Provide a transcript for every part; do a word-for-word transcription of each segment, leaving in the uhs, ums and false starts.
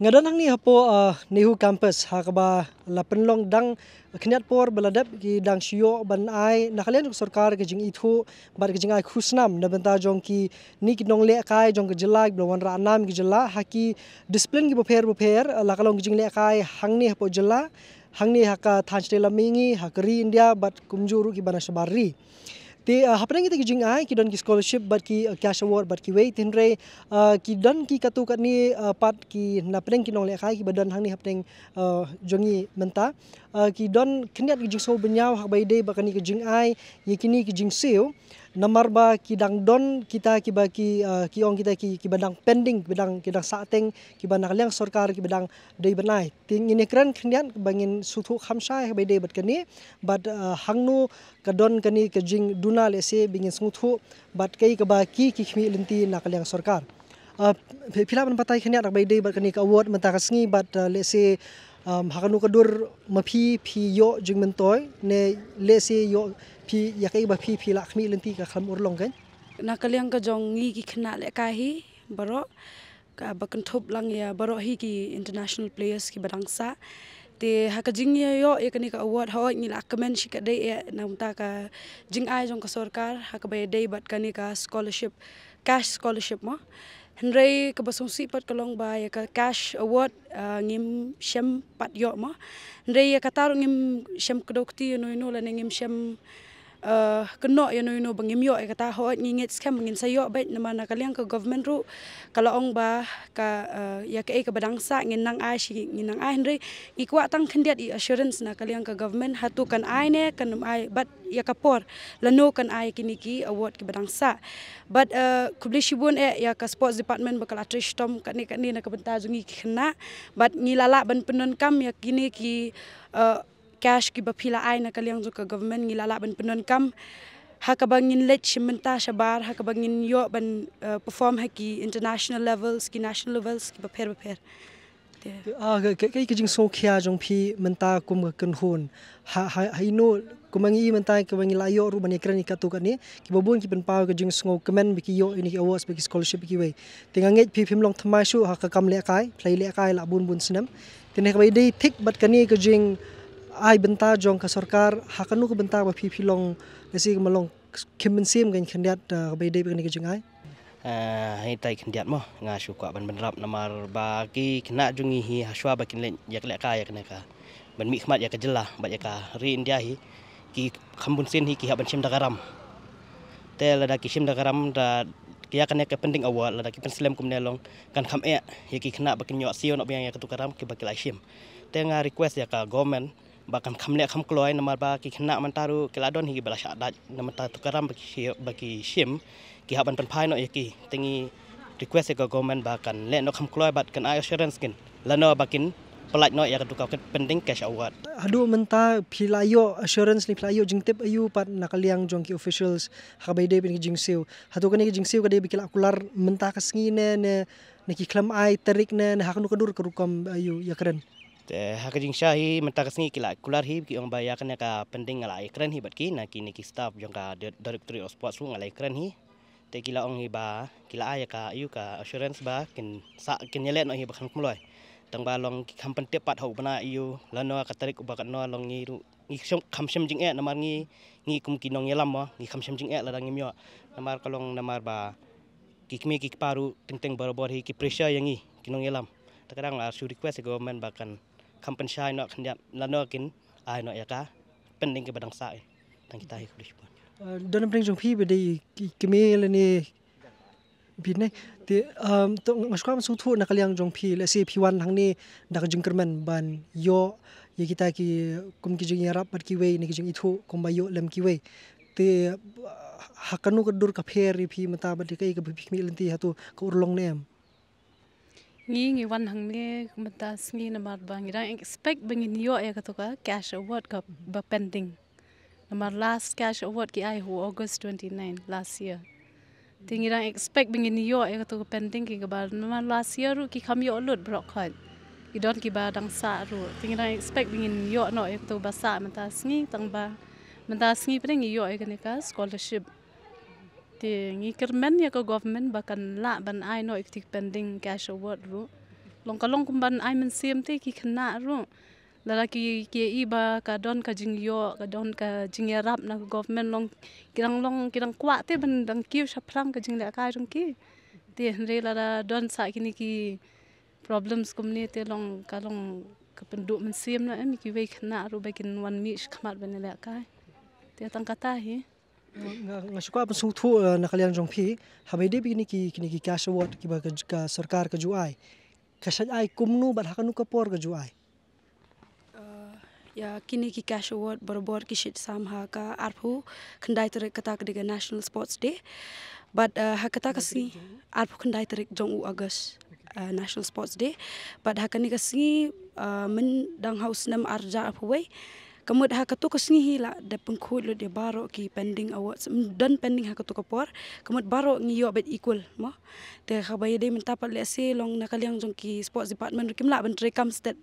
Nga don hangne hapoh, uh, NEHU campus, ha kaba la pynlong dang khyndiat por ba la dep ki dang shu ïoh ban ai na ka liang jong ka sorkar ka jingithuh bad ka jingai khusnam na bynta jong kine ki nonglehkai jong ka jylla kiba la wanrah nam ki jylla ha ki discipline kiba pher bapher, uh, la ka long ka jinglehkai hangne hapoh jylla, hangne ha ka thaiñ shatei lam mihngi, ha ka ri India bad kumjuh ruh kiba na shabar ri. Te, uh, hapdeng kita ki jingai ki don ki scholarship bad ki, uh, cash award bad kiwei, te hynrei, uh, ki don ki katto katne, uh, pat ki na pdeng ki nonglehkai kiba don hangne hapdeng, uh, jong ngi mynta. Uh, ki don khyndiat ki jingsngew bynñiaw ha kaba ïadei bad kane ka jingai ïa kine ki jingsiew. Namar ba ki dang don kita kiba ki, uh, ki ong kita ki, kiba dang pending, kiba dang, ki dang sahteng, kiba na ka liang sorkar kiba dang dei ban ai. Te ngin ïakren khyndiat ba ngin sngewthuh kham shai ha kaba ïadei bad kane, bad, uh, hangno ka don kane ka jingduna lehse ba ngin sngewthuh bad kaei kaba ki, ki khmih lynti na ka liang sorkar. Uh, phi, phi lah ban batai khyndiat ha kaba ïadei bad kane ka award mynta ka sngi bad, uh, lehse, um, ha kano ka dur ma phi, phi ïoh jingmyntoi ne lehse ïoh phi ïa kaei ba phi, phi lah khmih lynti ka khlem urlong kan? Na ka liang ka jong ngi ki khynnah lehkai hi baroh, kaba kynthup lang ïa baroh hi ki international players kiba dang sah. Te ha ka jingïoh ïa kane ka award, hooid ngi la kmen shikatdei eh na ka bynta ka jingai jong ka sorkar ha kaba ïadei bad kane ka scholarship, cash scholarship mo. Hynrei kaba sngewsih pat ka long ba ïa ka cash award, ah, ngim shym pat ïoh mo. Hynrei ïa kata ruh ngim shym kdew kti ïano ïano lane ngim shym, eh, kynnoh ïano ïano ba ngim ïoh ïa kata. Hooid ngi ngeit skhem ba ngin sa ïoh beit namar na ka liang ka government ruh ka la ong ba ka, eh, ïa kaei kaba dang sah ngin nang ai shi, ngin nang ai, hynrei ngi kwah tang khyndiat i assurance na ka liang ka government, hato kan ai ne kan ym ai bad ïa ka por lano kan ai kine ki award kiba dang sah. Bad, eh, khublei shibun eh ïa ka sports department ba ka la trei shitom katne katne na ka bynta jong ngi ki khynnah. Bad ngi la lah ban pyndonkam ïa kine ki, eh, cash kiba phi la ai na ka liang jong ka government, ngi la lah ban pyndonkam ha kaba ngin leit shim bynta shabar, ha kaba ngin ïoh ban, eh, perform ha ki international levels, ki national levels kiba pher bapher. Te. Ah, ka, ka, ka, ka jingsngewkhia jong phi mynta kum ka kynhun. Ha, ha, ha ino, kum ngi mynta kaba ngi la ïoh ruh ban ïakren ïa katto katne, kiba bun ki pynpaw ka jingsngewkmen ba ki ïoh ïa kine ki awards bad ki scholarship bad kiwei. Te nga ngeit phi phim long thymmai shuh ha ka kam lehkai, phi la lehkai la bun bun snem. Te na kaba ïadei thik bad kane ka jingai bynta jong ka sorkar, ha kano ka bynta ba phi phi long, lehse kumba long khim mynsiem kan khyndiat, ah, kaba ïadei bad kane ka jingai? Ah, hynrei khyndiat mo, nga shu kwah ban bynrap namar ba ki khynnah jong ngi hi hashwa ba kin leit ïalehkai ïa kane ka, ban mihkhmat ïa ka jylla bad ïa ka ri India hi, ki kham bun sien hi ki hap ban shim da ka ram. Te lada ki shim da ka ram da ïa kane ka pending award, lada ki pynslem kumne long, kan kham eh ïa ki khynnah ba kin ïoh siew noh biang ïa katu ka ram kiba ki la shim. Te nga request ïa ka government ba kan kham leh kham kloi namar ba ki khynnah mynta ruh ki la don hi kiba la shah dait, namar katu ka ram ba ki shi-, ba ki shim, ki hap ban pynphai noh ïa ki. Te ngi request ïa ka government ba kan leh noh kham kloi bad kan ai assurance kin lano ba kin pyllait noh ïa katu ka pending cash award. Haduh mynta phi la ïoh assurance ne phi la ïoh jingtip aïu pat na ka liang jong ki officials ha kaba ïadei bad ki jingsiew? Hato kane ki jingsiew ka dei ba ki la kular mynta ka sngi ne, ne, ne ki khlem ai tarik ne, ne ha kano ka dur ka rukom aïu ïakren? Te ha ka jingshisha hi mynta ka sngi ki la kular hi, ki ong ba ïa kane ka pending nga la ïakren hi bad ki, na kine ki staff jong ka Di-, Directorate of Sports ruh nga la ïakren hi. Te ki la ong hi ba ki la ai ïa ka, aïu, ka assurance ba kin sa, kin ïaleh noh hi ba kham kumloi. Tang ba long ki kham pyntip pat ha u bnai aïu, lano ka tarik uba katno long, ngi ruh ngi shym, kham shym jingeh namar ngi, ngi kum ki nongïalam mo, ngi kham shym jingeh lada ngim ïoh. Namar ka long namar ba ki kmie ki kpa ruh teng teng barabor hi ki pressure ïa ngi ki nongïalam. Te ka dang la shu request ïa government ba kan kham pynshai noh khyndiat lano kin ai noh ïa ka pending kiba dang sah. Tang kita hi, khublei shibun. Eh, don na pdeng jong phi ba dei ki kmie lane phi ne? Te, um, to nga shu kwah ban sngewthuh na ka liang jong phi, lehse phi wan hangne da ka jingkyrmen ban ïoh ïa kita ki kum ki jingïarap bad kiwei ne ki jingithuh kumba ïoh lem kiwei. Te ha kano ka dur ka pher ïa phi mynta bad ïa kaei kaba phi khmih lynti, hato ka urlong ne em? Ngi, ngi wan hangne mynta sngi namar ba ngi dang expect ba ngin ïoh ïa kato ka cash award kaba pending. Namar last cash award ki ai ha u August twenty-nine last year. Te ngi dang expect ba ngin ïoh ïa kato ka pending ki kaba, namar last year ruh ki kham ïoh lut baroh khoit. Ki don kiba dang sah ruh. Te ngi dang expect ba ngin ïoh noh ïa kato kaba sah mynta sngi, tang ba mynta sngi pat ngi ïoh ïa kane ka scholarship. Te ngi kyrmen ïa ka government ba kan lah ban ai noh ïa kito ki pending cash award ruh. Long ka long kumban ai mynsiem te ki khynnah ruh. Lada ki ki i ba ka don ka jingïoh, ka don ka jingïarap na ka government, long ki dang long ki dang kwah te ban dang kiew shaphrang ka jinglehkai jong ki. Te hynrei lada don sa kine ki problems kumne te long ka long ka pynduh mynsiem na em kiwei khynnah ruh ba kin wan mih shakhmat ban lehkai. Te tang kata hi. Nga nga shu kwah pynsngewthuh, eh, na ka liang jong phi, haba ïadei bad kine ki kine ki cash award kiba ka, ka sorkar ka ju ai, ka shait ai kumno bad ha kano ka por ka ju ai? Uh, ïa kine ki cash award barabor ki shait sam ha ka arphew khyndai tarik, kata ka dei ka National Sports Day. Bad uh, ha kata ka sngi, arphew khyndai tarik jong u August, uh, National Sports Day. Bad ha kane ka sngi, uh, myndang ha u snem arhajar arphew wei, ka mut ha kato ka sngi hi la dep pynkhuid lut ïa baroh ki pending awards, don pending ha kato ka por. Ka mut baroh ngi ïoh beit equal mo. Te haba ïadei mynta pat lehse long na ka liang jong ki sports department ruh kim lah ban treikam stet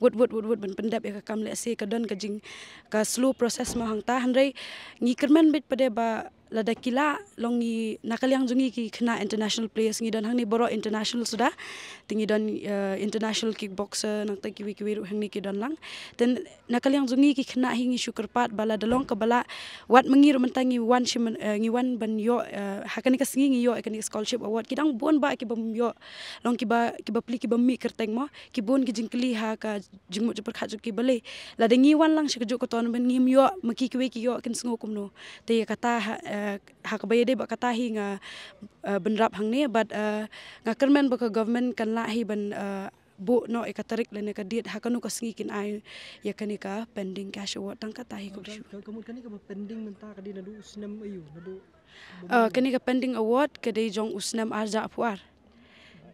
wut wut wut wut ban pyndep ïa ka kam, lehse ka don ka jing, ka slow process mo hangta. Hynrei ngi kyrmen beit pat de ba lada ki lah, long ngi na ka liang jong ngi ki khynnah international players ngi don hangne baroh international suda. Te ngi don, eh, international kickboxer, nangta kiwei kiwei ruh hangne ki don lang. Te na ka liang jong ngi ki khynnah hi ngi shu kyrpad ba lada long kaba lah, wat ma ngi ruh mynta ngi wan shi myn, eh, ngi wan ban ïoh, eh, ha kane ka sngi ngi ïoh ïa kane ka scholarship award, ki dang bun bah kiba ym ïoh, long kiba kiba plie kiba mih kyrteng mo. Ki bun ki jingkylli ha ka jingmut jingpyrkhat jong ki, balei lada ngi wan lang sha kajuh ka tournament ngim ïoh, ma ki kiwei ki ïoh, kin sngew kumno? Te ïa kata ha, eh, ha kaba ïadei bad kata hi nga, eh, bynrap hangne bad, eh, nga kyrmen ba ka government kan lah hi ban, eh, buh noh ïa ka tarik lane ka date ha kano ka sngi kin ai ïa kane ka pending cash award. Tang kata hi. Ka, ka, ka mut kane kaba pending mynta ka dei naduh u snem aïu, naduh? Eh, kane ka pending award ka dei jong u snem arhajar arphew ar.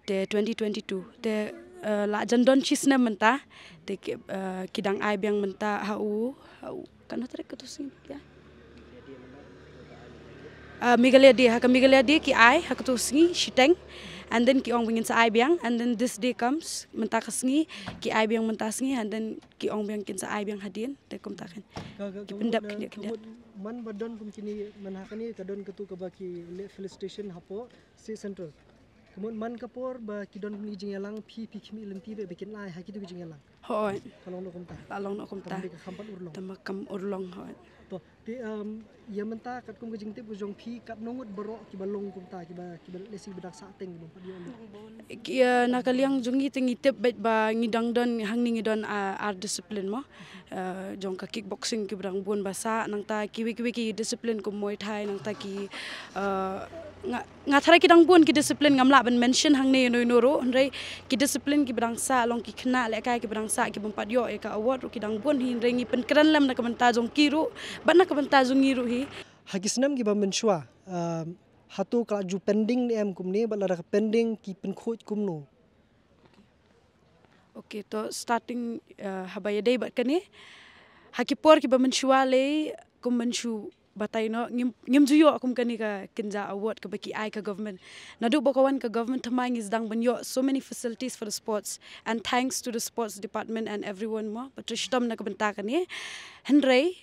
Te twenty twenty-two. Te, eh, la jan don shi snem mynta. Te ki, eh, ki dang ai biang mynta ha u, ha u, katno tarik kato sngi ïa? Ah, Meghalaya Day, ha ka Meghalaya Day ki ai ha kato sngi shiteng. And then ki ong ba ngin sa ai biang, and then this day comes, mynta ka sngi ki ai biang mynta sngi, and then ki ong biang kin sa ai biang hadien. Te kumta kan. Ka, ka, ki pyndep khyndiat khyndiat. Man ba don kum kine, man ha kane ka don kato kaba ki leh felicitation hapoh State Central. Ka mut man ka por ba ki don kine ki jingïalang, phi phi khmih lynti ba kin ai ha kito ki jingïalang? Hooid. Ka long noh kumta. Ka long noh kumta. Tangba ka kham pat urlong. Tangba kam urlong, hooid. To, te, um, ïa mynta katkum ka jingtip ka jong phi, katno ngut baroh kiba long kumta, kiba, kiba lehse ba dang sah teng, kiba pat ïoh. Ki, eh, na ka liang jong ngi te ngi tip beit ba ngi dang don hangne ngi don, ah, ar discipline mo. Eh, jong ka kickboxing kiba dang bun ba sah, nangta kiwei kiwei ki discipline kum Muay Thai, nangta ki, eh, nga, nga tharai ki dang bun ki discipline, ngam lah ban mention hangne ïano ïano ruh, hynrei ki discipline kiba dang sah, long ki khynnah lehkai kiba dang sah, ki bym pat ïoh ïa ka award ruh ki dang bun hi, hynrei ngi pynkren lem na ka bynta jong ki ruh bad na ka bynta jong ngi ruh hi. Ha ki snem kiba mynshuwa, um, hato ka la ju pending ne em kumne, bad lada ka pending ki pynkhuid kumno? Ok, to starting, uh, haba ïadei bad kane, ha ki por kiba mynshuwa lei, kum mynshuwa batai noh, ngim, ngim ju ïoh kum kane ka kynja award kaba ki ai ka government. Naduh ba ka wan ka government thymmai ngi sdang ban ïoh so many facilities for the sports, and thanks to the sports department and everyone mo ba trei shitom na ka bynta kane. Hynrei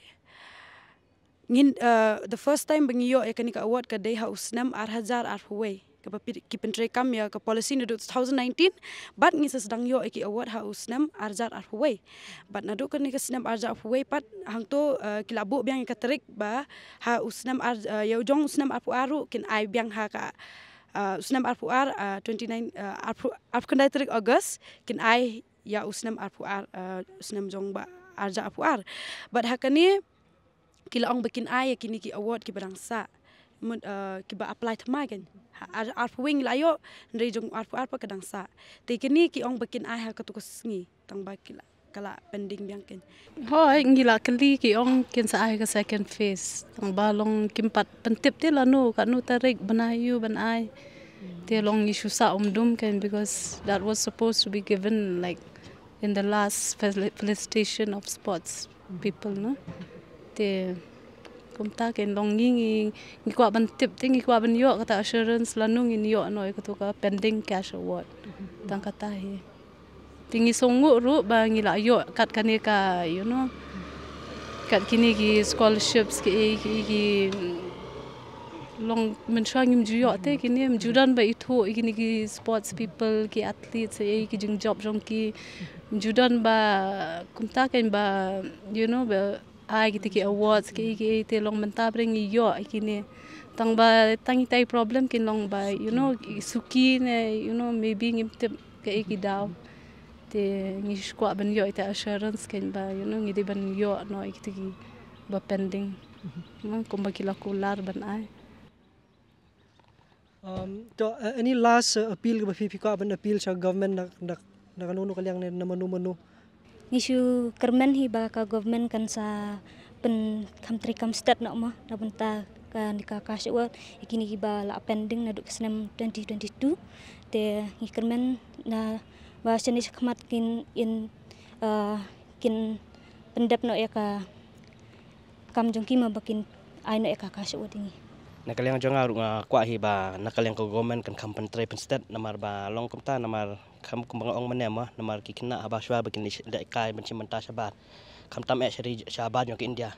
ngin, uh, the first time ba ngi ïoh ïa kane ka award ka dei ha u snem arhajar arphew wei. Kaba phi, ki pyntreikam ïa ka policy naduh two thousand nineteen, bad ngi sa sdang ïoh ïa ki award ha u snem arhajar arphew wei. Bad naduh kane ka snem arhajar arphew wei pat hangto, uh, ki la buh biang ïa ka tarik ba ha u snem ar, uh, ïa u jong u snem arphew ar ruh kin ai biang ha ka, uh, u snem arphew ar, uh, twenty-nine, uh, arphew, arphew khyndai tarik August kin ai ïa u snem arphew ar, uh, u snem jong ba arhajar arphew ar. Bad ha kane ki la ong ba kin ai ïa kine ki award kiba dang sah. Mut, uh, kiba apply thymmai kan. Ha, ar, arphew wei ngi la ïoh, hynrei jong arphew ar pat ka dang sah. Te kine ki ong ba kin ai ha kato ka sngi, tangba ki la, ka la pending biang kan. Hooid, ngi la kylli ki ong kin sa ai ka second phase. Tangba long kim pat pyntip te lano, katno tarik, bnai aiu ban ai. Te long ngi shu sah umdum kan, because that was supposed to be given, like, in the last fel-, felicitation of sports people, no? Te kumta kan long ngi, ngi, ngi kwah ban tip te, ngi kwah ban ïoh kata assurance lano ngin ïoh noh ïa kato ka pending cash award. Tang kata hi. Te ngi sngewnguh ruh ba ngi la ïoh kat kane ka, you know, kat kine ki scholarships ki, ki, ki, Long mynshuwa ngim ju ïoh te kine, ym ju don ba ithuh ïa kine ki sports people, ki athletes, ïa ki jingjop jong ki. Ym ju don ba kumta kein ba, you know, ba ai kita ki awards ki, ki te long mynta ba ngi ïoh ïa kine. Tang ba tang itai problem kin long ba, you know, suki ne, you know, maybe ngim tip kaei ki daw. Te ngi shu kwah ban ïoh ita assurance kein ba, you know, ngi dei ban ïoh noh ita ki ba pending. Kumba ki la kular ban ai. Um, to, uh, any last, uh, appeal kaba phi, phi kwah ban appeal sha government na, na, na kano kano ka liang ne na mano mano? Ngi shu kyrmen hi ba ka government kan sa pynkham trei kham stet noh mo na bynta kane ka cash award ïa kine kiba la pending naduh ka snem twenty twenty-two. Te ngi kyrmen na ba shane shakhmat kin in, uh, kin pyndep noh ïa ka kam jong ki mo ba kin ai noh ïa ka cash award ïa ngi. Na ka liang jong nga ruh nga kwah hi ba na ka liang ka government kan kham pyntrei pynstet namar ba long kumta, namar kham kumba nga ong mynne mo, namar ki khynnah haba shuwa ba kin leh kai ban shim bynta shabar, khamtam eh sha ri shabar jong ka India,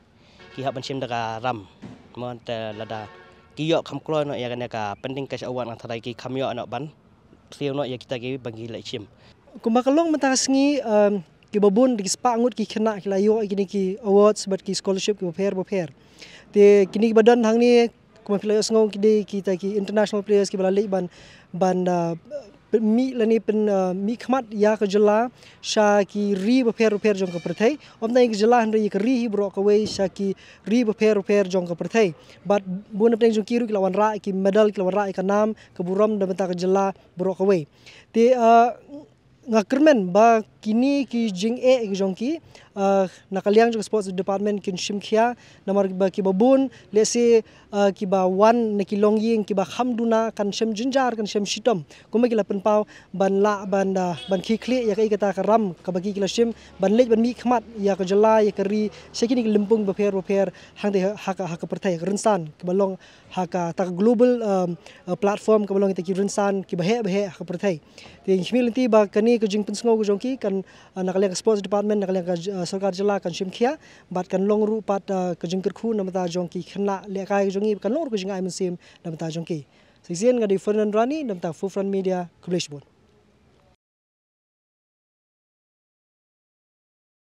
ki hap ban shim da ka ram mo. Te lada ki ïoh kham kloi noh ïa kane ka pending cash award, nga tharai ki kham ïoh noh ban kiew noh ïa kita kiba ngi leit shim. Kumba ka long mynta ka sngi, um, kiba bun, da ki spah ngut ki khynnah ki la ïoh ïa kine ki awards bad ki scholarship kiba pher ba pher. Te kine kiba don hangne, kumba phi la ïohsngew, ki dei kita ki international players kiba la leit ban, ban, uh, pyn-, mih lane pyn, uh, mih khmat ïa ka jylla sha ki ri ba pher ba pher jong ka pyrthei. Ym tang ïa ka jylla hynrei ïa ka ri hi baroh kawei, sha ki ri ba pher ba pher jong ka pyrthei. Bad bun na pdeng jong ki ruh ki la wanrah ki medal, ki la wanrah ïa ka nam ka burom na bynta ka jylla baroh kawei. Te, uh, nga kyrmen ba kine ki jingeh ki jong ki, uh, na ka liang jong ka sports department kin shim khia, namar ba kiba bun, let's say, uh, kiba wan na ki longïing kiba kham duna kan shem jynjar, kan shem shitom. Kumba ki la pynpaw ban lah ban, uh, ban khie khlieh ïa kaei kata ka ram kaba ki, ki la shim, ban leit ban mih khmat ïa ka jylla, ïa ka ri, sha kine ki lympung ba pher ba pher hangta ha ka, ha ka pyrthei, ha ka rynsan kaba long ha kata ka global, um, uh, platform kaba long kita ki rynsan kiba heh ba heh ha ka pyrthei. Te ngi khmih lynti ba kane ka jingpynsngew ka jong ki kan, uh, na ka liang ka sports department, na ka liang ka, uh, sorkar jylla kan shim khia, bad kan long ruh pat, uh, ka jingkyrkhu na bynta jong ki khynnah lehkai ka jong ngi, kan long ruh ka jingai mynsiem na bynta jong ki. Sa shisien nga dei Fernand Rani na bynta Forefront Media, khublei shibun.